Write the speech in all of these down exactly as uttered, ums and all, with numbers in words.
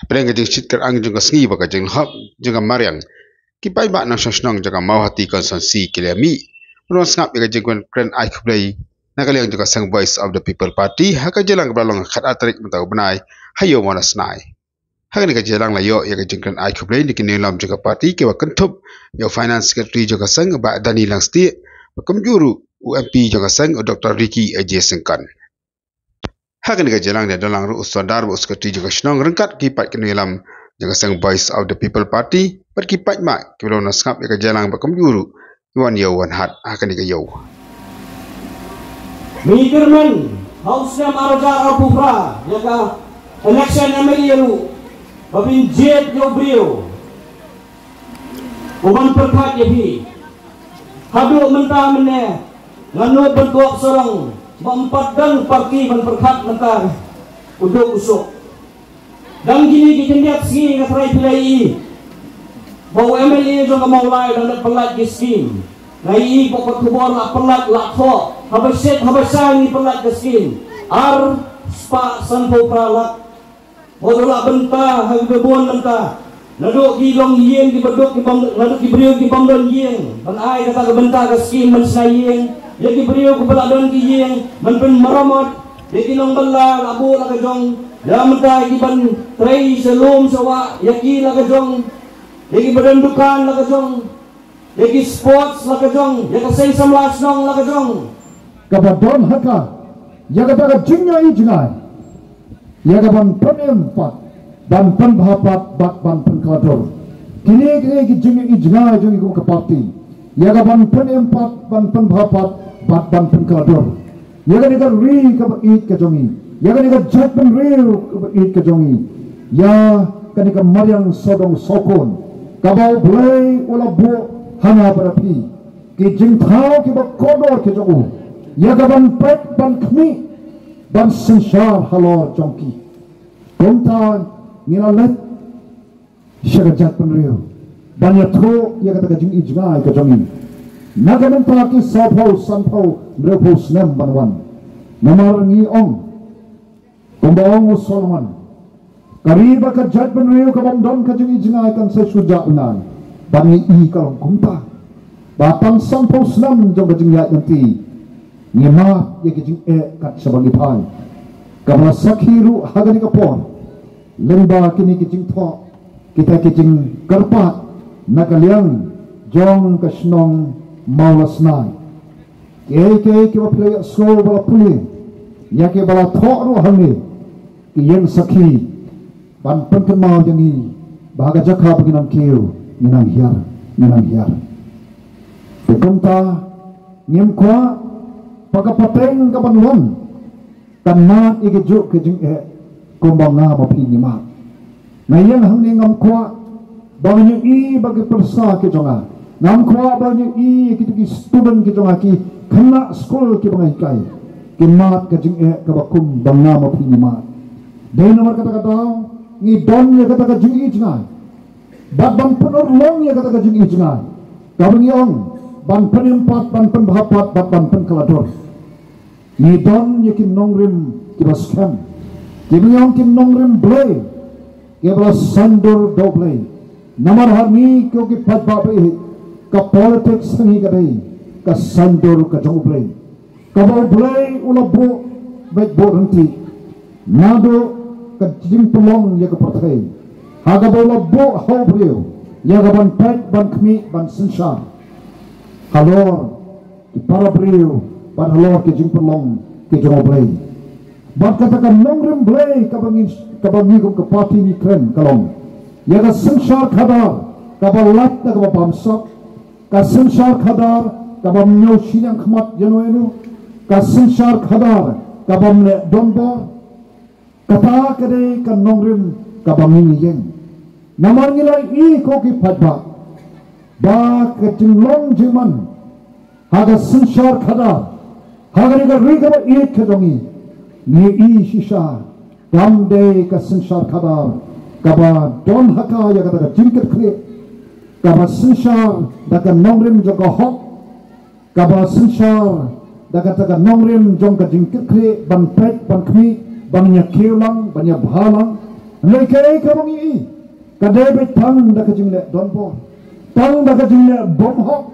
Pdeng ka jingshit kyrang jong ka sngi bad ka jinglhok jong ka mariang, ki paidbah nongshong shnong jong ka Mawhati Constituency ki la mih ban wan sngap ïa ka jingkren ai khublei na ka liang jong ka seng Voice of the People Party ha ka jingïalang kaba la long ha ka khatar tarik mynta u bnai ha Ïew Mawlasnai. Ha kane ka jingïalang la ïoh ïa ka jingkren ai khublei na ki nongïalam jong ka party kiba kynthup ïa u Finance Secretary jong ka seng, Bah Danny Langstieh, bad kumjuh ruh u M P jong ka seng, u Doctor Ricky A J Syngkon. Ha kane ka jingïalang la don lang ruh u Sordar bad u Secretary jong ka shnong ryngkat ki paid ki nongïalam jong ka seng Voice of the People Party bad ki paidbah kiba la wan sngap ïa ka jingïalang bad kumjuh ruh ki wan ïew wan hat ha kane ka ïew. Ngi kyrmen ha u snem ar hajar arphew phra ïa ka election M L A ruh ba phin jied ïa u briew uban pyrkhat ïa phi. Haduh mynta mynne nga nud ban kwah sarong ba ym pat don party ban pyrkhat mynta u duk u suk. Dang kine ki khyndiat sngi nga tharai phi la ïohi ba u M L A jong ka Mawlai dang dep pyllait ki skim. Nga ïohi ba ka khubor la pyllait la thoh haba shet haba shai ngi pyllait ka skim. Ar spah sanphew phra lak. Ba u la bynta ha kiba bun bynta. Naduh ki long ïing kiba duk ki bym, naduh ki briew ki bym don ïing ban ai kata ka bynta ka skim ban shna ïing. Ïa ki briew kiba la don ki ïing ban pynmaramot. Ïa ki nongbylla la buh la ka jong. Ïa mynta ki ban trei sha lum sha wah ïa ki la ka jong. Ïa kiba don dukan la ka jong. Ïa ki sports la ka jong, ïa ka seng samla shnong la ka jong. Kaba don ha ka ïa kata ka jingïohi jngai, ïa ka ban pynim pat, ban pynbha pat bad ban pynkylla dur. Kine kine ki jingïohi jngai jong ngi kum ka party, ïa ka ban pynim pat, ban pynbha pat bad ban pynkylla dur. Ïa kane ka ri kaba ïeit ka jong ngi, ïa kane ka jaitbynriew kaba ïeit ka jong ngi, ïa kane ka mariang sawdong sawkun kaba U Blei u la buh ha nga bad ha phi, ki jingthaw kiba kordor ki jong u, ïa ka ban peit ban khmih ban synshar halor jong ki. Kumta ngi la leit sha ka jaitbynriew ban ïathuh ïa kata ka jingïohi jngai ka jong ngi na ka bynta ki sawphew sanphew hynriewphew snem ban wan. Namar ngi ong kumba ong u Solomon, ka ri bad ka jaitbynriew ka bym don ka jingïohi jngai kan sa shu jah u nai. Ban ngi i ka long kumta ba tang sanphew snem jong ka jingïaid lynti ngi mad ïa ki jingeh kat shaba ngi phai. Kaba la sakhi ruh ha kane ka por lyngba kine ki jingthoh, kita ki jingkyrpad na ka liang jong ka shnong Mawlasnai. Kiei kiei kiba phi la ïohsngew ba la pule, ïa kiba la thoh ruh hangne, ki ïeng sakhi ban pynkynmaw ïa ngi ba ha ka jaka ba ngi nang kiew ngi nang hiar, ngi nang hiar. Te kumta ngim kwah ba ka pateng kaban wan kan mad ïa kajuh ka jingeh kumba nga ma phi ngi mad. Nga ïeng hangne ngam kwah ba ngan ïohi ba ki pyrsa ki jong nga, ngam kwah ba ngan ïohi kito ki student ki jong nga, ki khynnah skul kiba nga hikai, ki mad ka jingeh kaba kumba nga ma phi ngi mad. Dei namar kata ka daw ngi don ïa kata ka jingïohi jngai bad ban pynurlong ïa kata ka jingïohi jngai kaba ngi ong ban pynim pat, ban pynbha pat bad ban pynkylla dur. Ngi don ïa ki nongrim kiba skhem, kiba ngi ong ki nongrim Blei, kiba la saiñdur da U Blei. Namar ha ngi ko ki paidbah ba ïeit, ka politics ha ngi ka dei ka saiñdur ka jong U Blei, kaba U Blei u la buh bad buh ryntih naduh ka jingpynlong ïa ka pyrthei, ha kaba u la buh ha u briew ïa ka ban peit, ban khmih, ban synshar halor ki para briew bad halor ki jingpynlong ki jong U Blei. Bad kata ka nongrim Blei kaba ngi, kaba ngi kum ka party ngi kren ka long ïa ka synshar khadar kaba lait da kaba bamsap, ka synshar khadar kaba ym ñiew shiliang khmat ïano ïano, ka synshar khadar kaba ym leh donbor. Kata ka dei ka nongrim kaba ngi ïeng. Namar ngi la ïohi ko ki paidbah ba ka jinglong jingman ha ka synshar khadar ha kane ka ri kaba ïeit ka jong ngi, ngi ïohi shisha kam dei ka synshar khadar kaba don ha ka ïa kata ka jingkitkhlieh, kaba synshar da ka nongrim jong ka hok, kaba synshar da kata ka nongrim jong ka jingkitkhlieh ban peit, ban khmih, ban ïa kiew lang, ban ïa bha lang. Lei kaei kaba ngi i ka dei beit tang da ka jingleh donbor, tang da ka jingleh bymhok,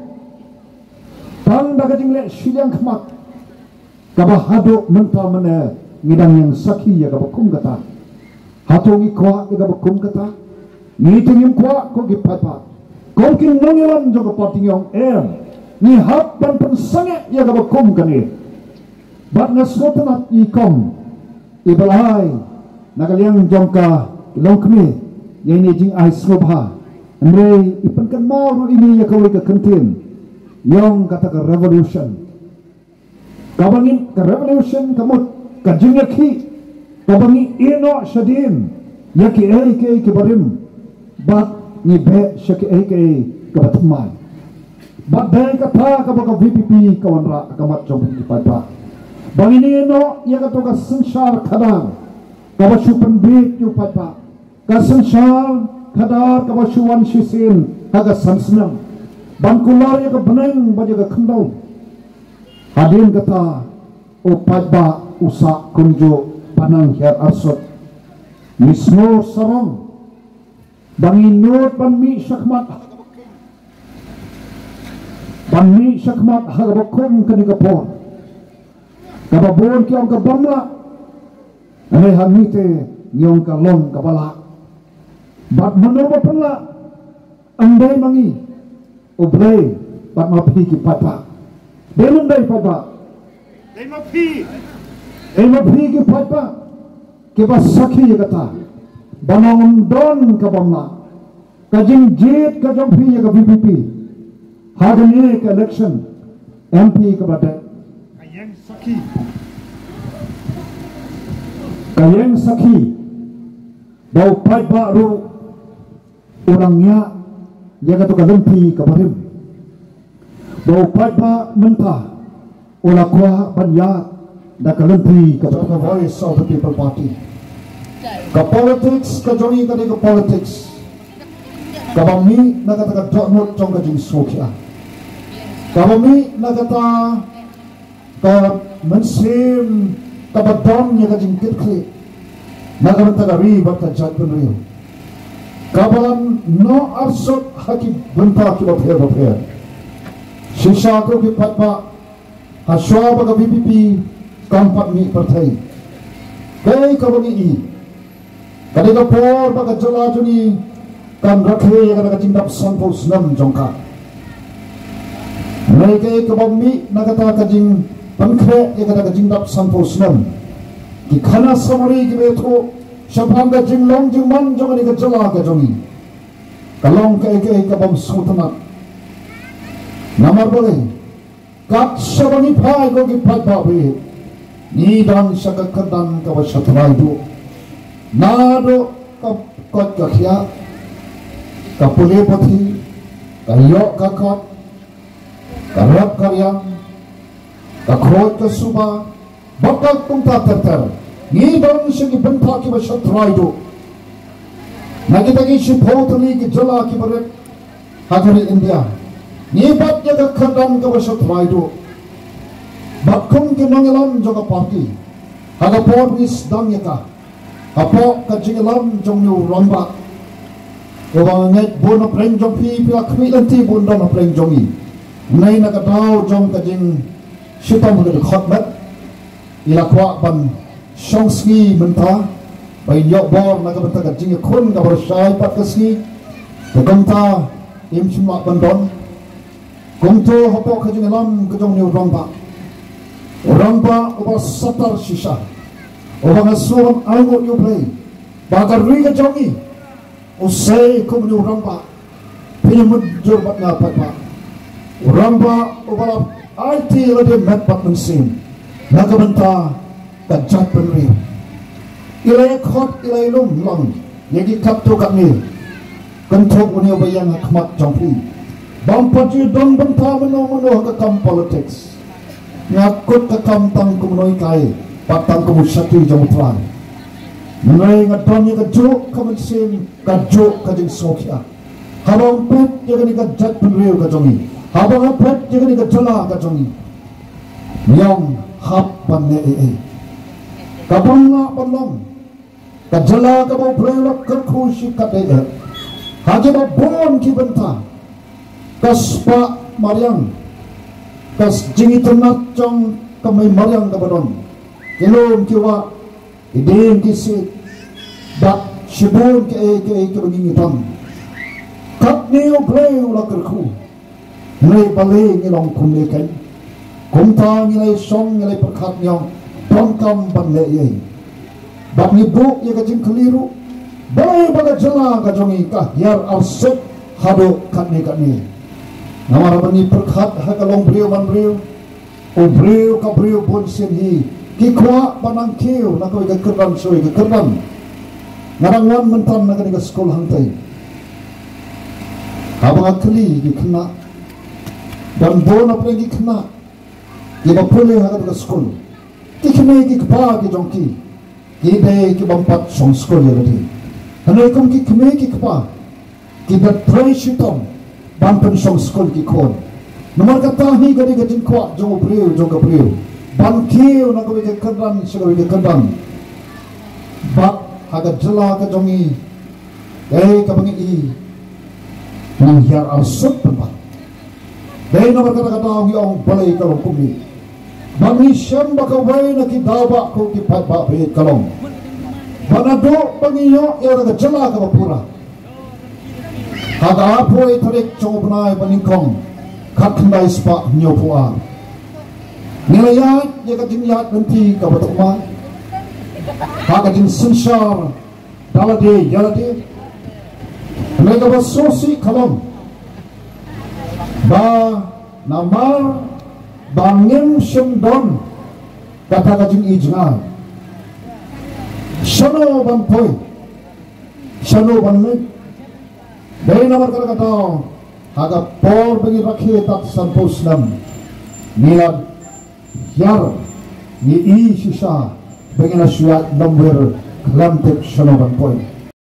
tang da ka jingleh shiliang khmat, kaba haduh mynta mynne ngi dang ïeng sakhi ïa kaba kum kata. Hato ngi kwah ïa kaba kum kata? Ngi te ngim kwah ko ki paidbah. Kum ki nongïalam jong ka party ngi ong em, ngi hap ban pynsangeh ïa kaba kum kane. Bad nga sngewtynnat i kong i Blai na ka liang jong ka longkmie ïa ine jingai sngewbha. Hynrei i pynkynmaw ruh ine ïa kawei ka kyntien ïong kata ka revolution. Kaba ngi ka revolution ka mut ka jingïakhih kaba ngi ïehnoh shadien ïa kiei kiei kiba rim bad ngi beh sha kiei kiei kiba thymmai. Bad dei kata kaba ka V P P ka wanrah ha ka mat jong phi ki paidbah. Ba ngin ïehnoh ïa kato ka synshar khadar kaba shu pynbieit ïa u paidbah. Ka synshar khadar kaba shu wan shisien ha ka san snem ban kular ïa ka bneng bad ïa ka khyndew. Hadien kata u paidbah u sah kumjuh ba nang hiar arsut. Ngi sngew sarong ba ngi nud ban mih shakhmat, ban mih shakhmat ha kaba kum kane ka por. Kaba bun ki ong ka bym lah. Hynrei ha ngi te ngi ong ka long kaba lah. Bad mano ba pynlah? Ym dei ma ngi, U Blei bad ma phi ki paidbah. Dei ma dei paidbah? Dei ma phi. Dei ma phi ki paidbah kiba sakhi ïa kata. Ba nang ym don ka bym lah. Ka jingjied ka jong phi ïa ka V P P ha kane ka election M P kaba dei. Ka ïeng sakhi. Ka ïeng sakhi ba u paidbah ruh u nang ïa ïa kato ka lynti kaba rim. Ba u paidbah mynta u la kwah ban ïaid da ka lynti kaba, ka Voice of the People Party. Ka politics ka jong i ka dei ka politics kaba mih na kata ka dohnud jong ka jingsngewkhia. Kaba mih na kata ka mynsiem kaba don ïa ka jingkitkhlieh na ka bynta ka ri bad ka jaitbynriew. Kaba la noh arsut ha ki bynta kiba pher bapher. Shisha ko ki paidbah, ha shuwa ba ka V P P kam pat mih pyrthei, kaei kaba ngi i, ka dei ka por ba ka jylla jong ngi kan rakhe ïa ka jingdap sanphew snem jong ka. Hynrei kaei kaba mih na kata ka jingpynkhreh ïa kata ka jingdap sanphew snem, ki khana samari kiba ïathuh shaphang ka jinglong jingman jong kane ka jylla ka jong ngi, ka long kaei kaei kabym sngewtynnat. Namar balei? Kat shaba ngi phai ko ki paidbah, ngi don sha ka kyrdan kaba sha trai duh. Naduh ka koit ka khiah, ka pule puthi, ka ïoh ka kot, ka rep ka riang, ka khuid ka suba, bad ka kumta ter ter. Ngi don sha ki bynta kiba sha trai duh. Na kita ki shiphew tylli ki jylla kiba rit ha ka ri India, ngi bat ïa ka kyrdan kaba sha trai duh. Bad kum ki nongïalam jong ka party, ha ka por ngi sdang ïa ka, hapoh ka jingïalam jong une u rangbah uba nga ngeit bun na pdeng jong phi, phi la khmih lynti bun don na pdeng jong ngi. Hynrei na ka daw jong ka jingshitom ha ka dkhot met, i la kwah ban shong sngi mynta ba in ïoh bor na ka bynta ka jingïakhun kaba rshai pat ka sngi. Te kumta im shym lah ban don. Kumto hapoh ka jingïalam ka jong une u rangbah, u rangbah uba satar shisha, uba nga sngewbha ainguh ïa U Blei ba ka ri ka jong ngi, u sei kum une u rangbah, phi ïa mutjur bad nga paidbah. U rangbah uba la aiti lade met bad mynsiem na ka bynta ka jaitbynriew. I la ïakhot, i la ïalum lang ïa ki katto katne. Kynthup une uba ïeng ha khmat jong phi, bym pat ju don bynta mano mano ha ka kam politics. Nga kut ka kam tang kum u nonghikai bad tang kum u shakri jong U Trai. Hynrei nga don ïa kajuh ka mynsiem, kajuh ka jingsngewkhia. Haba ong peit ïa kane ka jaitbynriew ka jong ngi, haba ong peit ïa kane ka jylla ka jong ngi, ngi ong hap ban leh ei ei. Ka bym lah ban long Ka jylla kaba U Blei u la kyrkhu shikatdei eh ha kiba bun ki bynta. Ka spah mariang, ka jingitynnad jong ka mei mariang kaba don, ki lum ki wah, ki dieng ki siej, bad shibun kiei kiei kiba ngi ngi don. Katne U Blei u la kyrkhu. Hynrei balei ngi long kumne kein? Kumta ngi la shong ngi la pyrkhat ngi ong, donkam ban leh ei. Bad ngi buh ïa ka jingkylli ruh, balei ba ka jylla ka jong ngi ka hiar arsut haduh katne katne? Namar ba ngi pyrkhat ha ka long briew man briew, u briew ka briew bun sien hi ki kwah ban nang kiew na kawei ka kyrdan sha kawei ka kyrdan. Nga dang wan mynta na kane ka skul hangtei. Haba nga kylli ki khynnah, don bun na pdeng ki khynnah kiba pule ha kane ka skul, ki kmie ki kpa ki jong ki, ki dei kiba ym pat shong skul ïa lade. Hynrei kum ki kmie ki kpa kiba trei shitom ban pynshong skul ki khun. Namar kata hi ka dei ka jingkwah jong u briew jong ka briew ban kiew na kawei ka kyrdan sha kawei ka kyrdan. Bad ha ka jylla ka jong ngi, kaei kaba ngi i, ngi hiar arsut pynban. Dei namar kata ka daw ngi ong balei ka long kumne. Ba ngi shem ba kawei na ki daw ba ko ki paidbah baieit ka long ba naduh ba ngi ïoh ïa ka jylla kaba pura ha ka arphew tarik jong u bnai ba nyngkong khatkhyndai spah hynñiewphew ar, ngi la ïaid ïa ka jingïaid lynti kaba tukma ha ka jingsynshar da lade ïa lade. Hynrei kaba sngewsih ka long ba namar ba ngim shym don kata ka jingïohi jngai shano ban poi, shano ban leit. Dei namar kata ka daw ha ka por ba ngi rakhe tad sanphew snem, ngi la hiar, ngi i shisha ba ngi la shu ïaid lamwir khlem tip shano ban poi.